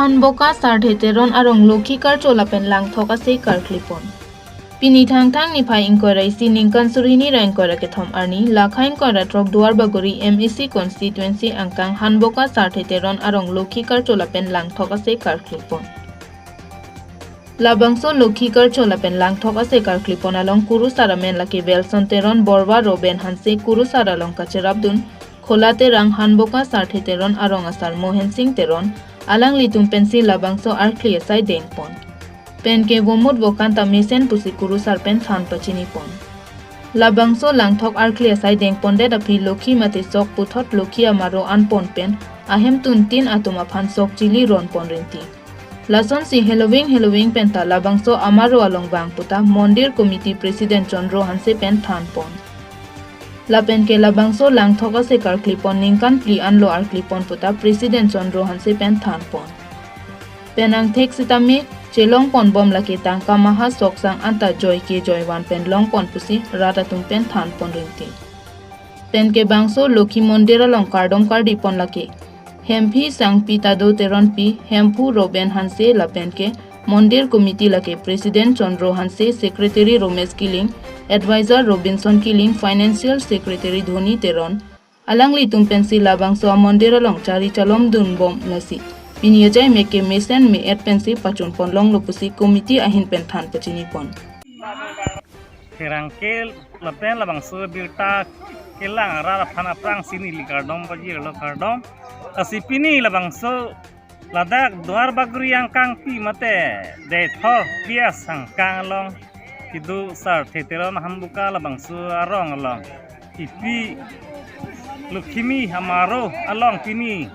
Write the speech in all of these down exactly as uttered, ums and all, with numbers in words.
Hanboka Sarthe Teron arong Lokhi Karcho lapen Langthok Ase karkli pon. Pini Thangthang niphai ingkoi ra isi ningkan suri hini ra ingkoi ra kethom arni, Lakha ingkoi ra throk Duarbagori M A C constituency angkang Hanboka Sarthe Teron arong Lokhi Karcho lapen Langthok Ase karkli pon. Labangso Lokhi Karcho lapen Langthok Ase karkli pon along kurusar amen lake Welson Teron, Borwa Roben Hanse, kurusar along kacherapdun Khola Terang, Hanboka Sarthe Teron arong asar Mohen Sing Teron, alanglitum pensi labangso arkli asai dengpon. Penke vomut vokan ta mesen pusi kurusar pen than pachini pon. Labangso Langthok arkli asai dengpondet aphi Lokhi mate sok puthot Lokhi amaro anpon pen ahemtun tin atum aphan sok chili ronpon rinti. Lasonsi heloving heloving penta labangso amaro along vang puta Mondir Committee President Chandro Hanse pen thanpon. Lapenke labangso Langthok Ase karkli pon ningkan phli anlo arkli pon puta President Chandro Hanse pen thanpon. Pen angthek sitame chelongpon bom lake tangka maha sok sang anta joike joivan pen longpon pusi rat atum pen thanpon rinti. Penke bangso Lokhi Mondir along kardom kardi pon lake Hemphi Sangpi Tado Teronpi, Hemphu Roben Hanse lapenke Mondir Committee lake President Chandro Hanse, Secretary Romesh Killing, Advisor Robinson Killing, Financial Secretary Dhoni Teron, alanglitum pensi labangso amondir along chari chalomdun bom lasi pini achai meke mesen me-et pensi pachun pon longlo pusi committee ahin pen than pachini pon. Pherangke lapen labangso birta kelang arat aphan aphrangsi neli kardom pajirlo, kardom. Lasi pini labangso ladak Duarbagori angkangpi mate Deithor P S angkang along kedo Sarthe Teron Hanboka labangso arong along kipi Lokhimi amaro along pini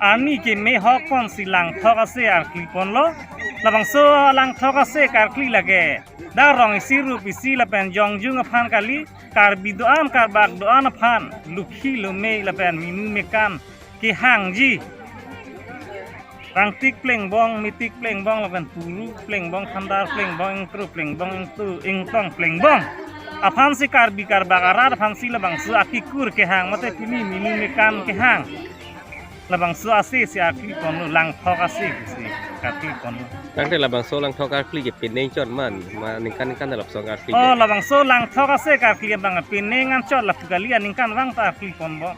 arni keme hok ponsi Langthok Ase arkli ponlo. Labangso Langthok Ase karkli lake dak rong isi rup isi lapen jongjung aphan kali, Karbi do-an, Karbak do-an aphan, Lokhi lome lapen minu mekan kehangji, rangtik plengbong, metik plengbong lapen puru plengbong, thandar plengbong, ingtru plengbong, ingtu ingtong plengbong aphansi, Karbi Karbak arat aphansi labangso akikur kehang mate pini minu mekan kehang labangso ase si arkli ponlo, Langthok Ase si karkli ponlo. Tangte labangso Langthok karkli ke penang chot ma, ma ningkan ningkan lapuson karkli? Oh, labangso Langthok Ase karkli abang penang anchot lapu kali, aningkanvang ta arkli ponbom.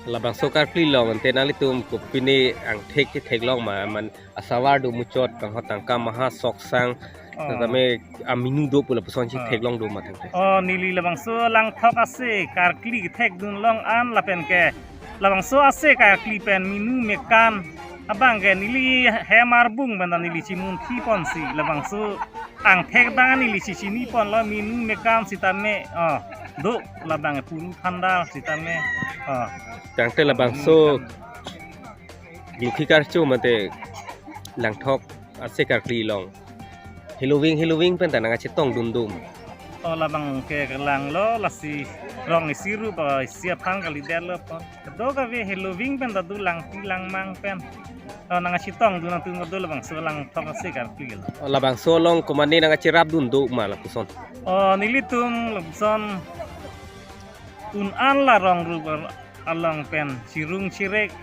Labangso karkli along ante nanglitum kopine angthek theklong ma, man asavar do muchot, kanghot tangka maha sok sang, oh, tame aminu do pu lapuson si, oh, theklong do ma tangte? Oh, neli labangso Langthok Ase karkli kethekdun long an lapenke labangso ase karkli pen minu mekan abangke neli hem arbung penta neli chimunthi ponsi labangso angthek abang neli chichini ponlo, minu mekan sitame, oh, do labang puru thandar sitame, oh. Tangte labangso Lokhi Karcho mate Langthok Ase karkli along heloving heloving penta nangkachetongdundun? Oh, labangke kelanglo, lasi rong isi rup, oh, isi aphan kalidetlo pon. Kedo kave heloving penta do, langpi langmang pen, oh, nangkachetongdun atum kedo labangso Langthok Ase karkli lo. Oh, labangso along komane nangkacherapdun do ma lapuson? Oh, nelitum lapuson un an la rong rup along pen chirung chirek,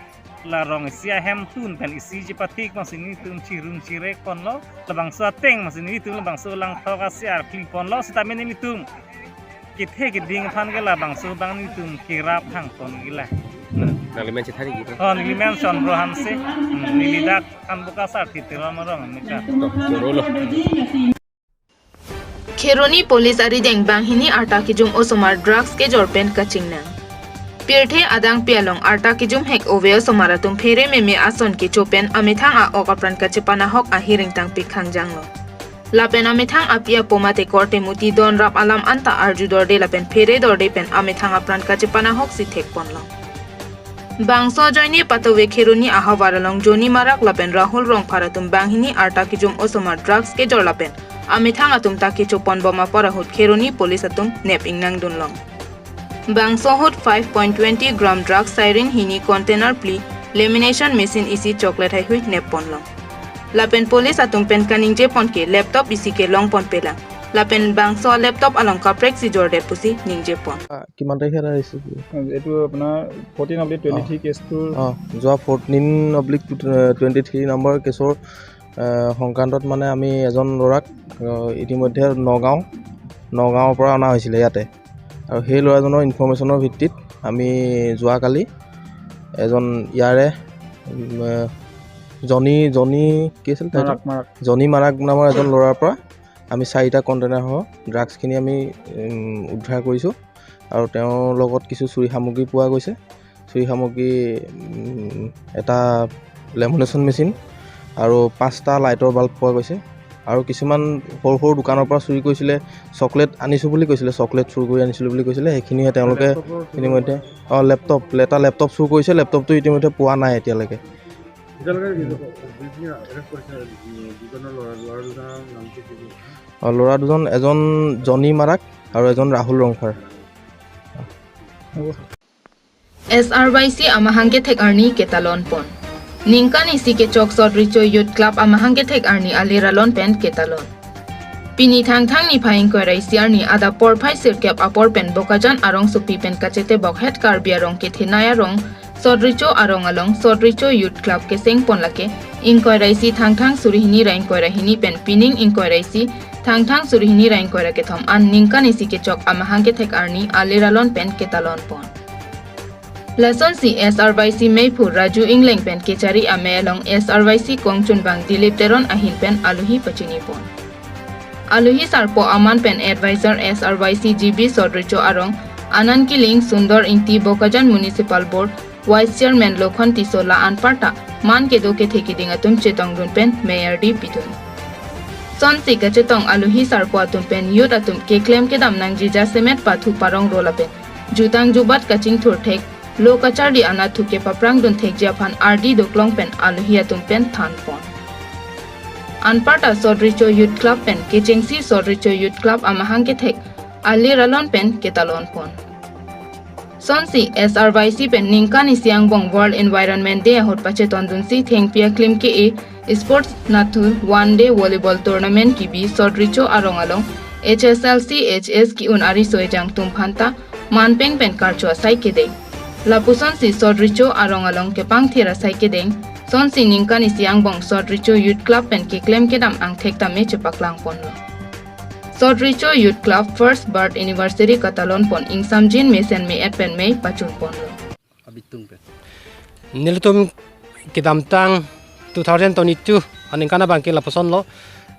la rong isi ahemtun pen isi chepatik masi nelitum chirung chirek ponlo, labangso ateng masi nelitum labangso Langthok Ase arkli ponlo, sitame nelitum kethe keding aphan ke labangso abang nelitum kerap hang pon gila. Nanglimen chethan ikji? Oh, nelimen Chandro Hanse. Hmm, neli dak Hanboka Sarthe Teron arong mekan. To, choro lo. Kheroni Police arideng banghini arta kejum osomar drugs kejor pen kachingnang. Pirthe adangpi along arta kejum hek ove osomar atum phere meme ason kecho pen amethang a-ok apran kachepanahok ahiring tangpik khangjanglo. Lapen amethang api apo mate korte muti donrap alam anta arjudorde lapen pheredorde pen amethang apran kachepanahok si thekponlo. Bangso ajoine patove Kheroni ahavar along Joni Marak lapen Rahul Rongphar atum banghini arta kejum osomar drugs kejor lapen amethang atum ta kechoponbom apor ahut Kheroni Police atum nep ingnangdunlong. Bangso ahut five point twenty gram drugs, siren hini, container phli, lamination machine isi, chocolate haihui nepponlong. Lapen police atum pen kaningjepon ke laptop isi kelongponpelang. lapen bangso laptop along kaprek si jordet pusi ningjepon. আহ, কিমান তাৰিখে এটা ৰিচিভ কৰিলে? এইটো আপোনাৰ fourteen oblique twenty three কেছটো। অ, যোৱা fourteen oblique twenty three number কেছৰ, আহ, সংক্ৰান্তত মানে আমি এজন ল'ৰাক, আহ, ইতিমধ্যে নগাঁও, নগাঁৱৰ পৰা অনা হৈছিলে ইয়াতে। আৰু সেই ল'ৰাজনৰ ইনফৰ্মেশ্যনৰ ভিত্তিত আমি যোৱাকালি এজন ইয়াৰে, উম, আহ, জনি, জনি কি আছিল টাইটেল? মাৰাক, মাৰাক। জনি মাৰাক নামৰ এজন ল'ৰাৰ পৰা আমি চাৰিটা কণ্টেইনাৰসহ ড্ৰাগছখিনি আমি, উম, উদ্ধাৰ কৰিছোঁ। আৰু তেওঁৰ লগত কিছু চুৰি সামগ্ৰী পোৱা গৈছে। চুৰি সামগ্ৰী, উম, এটা লেমিনেশ্যন মেচিন আৰু পাঁচটা লাইটৰ বাল্ব পোৱা গৈছে। আৰু কিছুমান সৰু সৰু দোকানৰ পৰা চুৰি কৰিছিলে, চকলেট আনিছোঁ বুলি কৈছিলে, চকলেট চুৰ কৰি আনিছিলোঁ বুলি কৈছিলে। সেইখিনিহে তেওঁলোকে ইতিমধ্যে, অ, লেপটপ, এটা লেপটপ চুৰ কৰিছে, লেপটপটো ইতিমধ্যে পোৱা নাই এতিয়ালৈকে। এতিয়ালৈকে যিখিনি এৰেষ্ট কৰিছে, উম, দুজনৰ ল'ৰা, ল'ৰা দুজনৰ নাম কি কি? অ, ল'ৰা দুজন, এজন জনি মাৰাক আৰু এজন Rahul Rongphar. S R Y C amahang kethek arni ketalonpon. Ningkan isi kechok Sot Recho Youth Club amahang kethek arni aliralon pen ketalon. Pini Thangthang niphai ingkoi ra isi arni adap porphai sirkep apor pen Bokajan arongsopi pen kachetebok het Karbi arong kethenei arong Sot Recho arong along Sot Recho Youth Club kesengpon lake ingkoi ra isi Thangthang suri hini ra ingkoi ra hini pen pining ingkoi ra isi Thangthang suri hini ra ingkoi ra kethom an ningkan isi kechok amahang kethek arni aliralon pen ketalonpon. Lasonsi S R Y C meiphu Raju Ingleng pen kechari amei along S R Y C kongchunbang Dilip Teron ahin pen aluhi pachinipon. Aluhi sarpo aman pen advisor S R Y C G B Sot Recho arong, Anand Killing, Sundor Ingti, Bokajan Municipal Board Vice Chairman Lokhon Tisso la anparta man kedo kethe kiding atum chetongdun pen mei ardi pidun. Sonsi kachetong aluhi sarpo atum pen youth atum keklem kedam nangji jasemet pathu parong ro lapen jutang jubat kachingthur thek, lo kacharli anatthu kepaprangdun thekji aphan ardi doklong pen aluhi atum pen thanpon. Anparta Sot Recho Youth Club pen kechengsi Sot Recho Youth Club amahang kethek aliralon pen ketalonpon. Sonsi S R Y C pen ningkan isi angbong World Environment Day ahut pachetondunsi thengpi aklim ke-e Sports nathu one day volleyball tournament kibi Sot Recho arong along H S L C H S ki-un ariso ejang atum aphanta manpeng pen karcho asai kedeng. Lapusonsi Sot Recho arong along kepangthir asai kedeng. Sonsi ningkan isi angbong Sot Recho Youth Club pen keklem kedam angthek tame chepaklangponlo. Sot Recho Youth Club first birth anniversary katalonpon ingsamjin mesen me-et pen mei pachunponlo. Abitung pen. Nelitum kedamtang two thousand twenty-two aningkan abangke lapusonlo,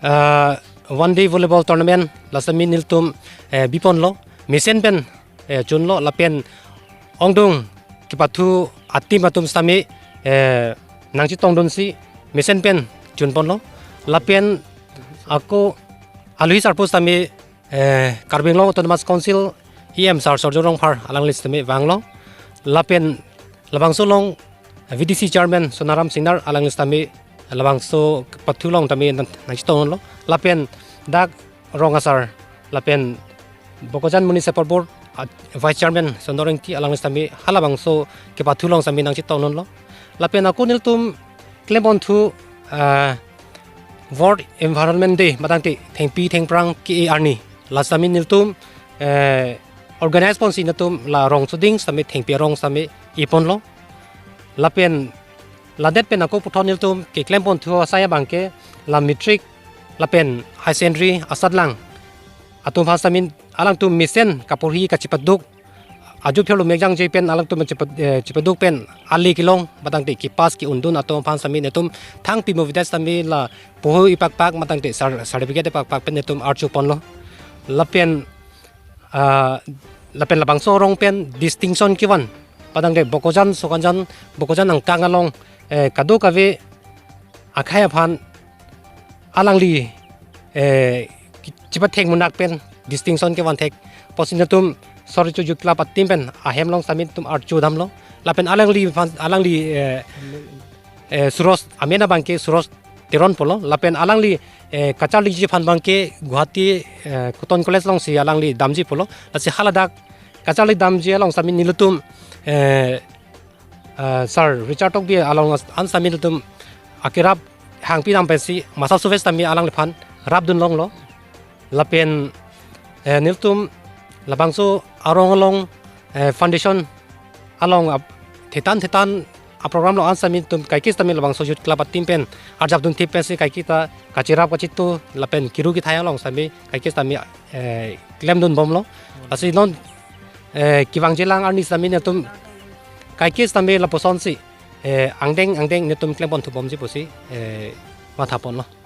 ah, one day volleyball tournament lasami nelitum, eh, biponlo. Mesen pen, eh, chunlo lapen ongdung kepathu ateam atum sitame, eh, nangchetongdunsi mesen pen chunponlo. Lapen ako aluhi sarpo sitame, eh, Karbi Anglong Autonomous Council E M sir Surjya Rongphar alangli sitame vanglo. Lapen labangso along V D C chairman Sonaram Singnar alangli sitame labangso kepathu along tame nang, nangchetonglo. Lapen dak rong asar lapen Bokajan Municipal Board, ah, Vice Chairman Sundor Ingti alangli sitame halabangso kepathu along sitame nangchetongdunlo. Lapen ako nelitum klemponthu, ah, World Environment Day matangte thengpi thengphrang ke-e arni la sitame nelitum, eh, organize ponsi nelitum la rong soding sitame thengpi arong sitame iponlo. Lapen ladet pen ako puthot nelitum keklemponthu asai abangke la matric lapen higher secondary asatlang atum aphan sitame alangtum mesen kaporhi kachepaduk, ajo phirlo mek jangje pen alangtum chepa-, eh, chepaduk pen ale kelong matangte kepass ke-undun atum aphan sitame nelitum thang pimo avedet sitame la poho ipakpak matangte cer-, certificate ipakpak pen nelitum arjuponlo. Lapen, ah, lapen labangso arong pen distinction kevan matangte Bokajan Sokanjan, Bokajan angkang along, eh, kadokave akhei aphan alangli, eh, chepathek munak pen distinction kevan thek pusi nelitum Sot Recho Youth Club ateam pen ahem along sitame nelitum arjudamlo. Lapen alangli aphan, alangli, eh, eh, Suros amen abangke Suros Teron pulo. Lapen alangli, eh, kacharliji aphan abangke Guwahati, eh, Cotton College alongsi alangli damji pulo. Lasi haladak kacharli damji along sitame nelitum, eh, ah, Sir Richard Tokbi along an sitame nelitum akerap hangpi dam pensi masa suves sitame alangliphan rapdunlonglo. Lapen eh, nelitum labangso arong along eh, foundation along ap, thetan thetan a program along an sitame nelitum kaiketa sitame labangso youth club a team pen arjap dunthip pensi kaiketa kachirap kachitu lapen kiru kethai along sitame kaiketa sitame eh, klemdun bomlo. Lasi non eh, kevangjilang arni sitame nelitum kaiketa sitame lapuson si eh, angdeng angdeng nelitum klempon thu bomji pusi eh, mathaponlo.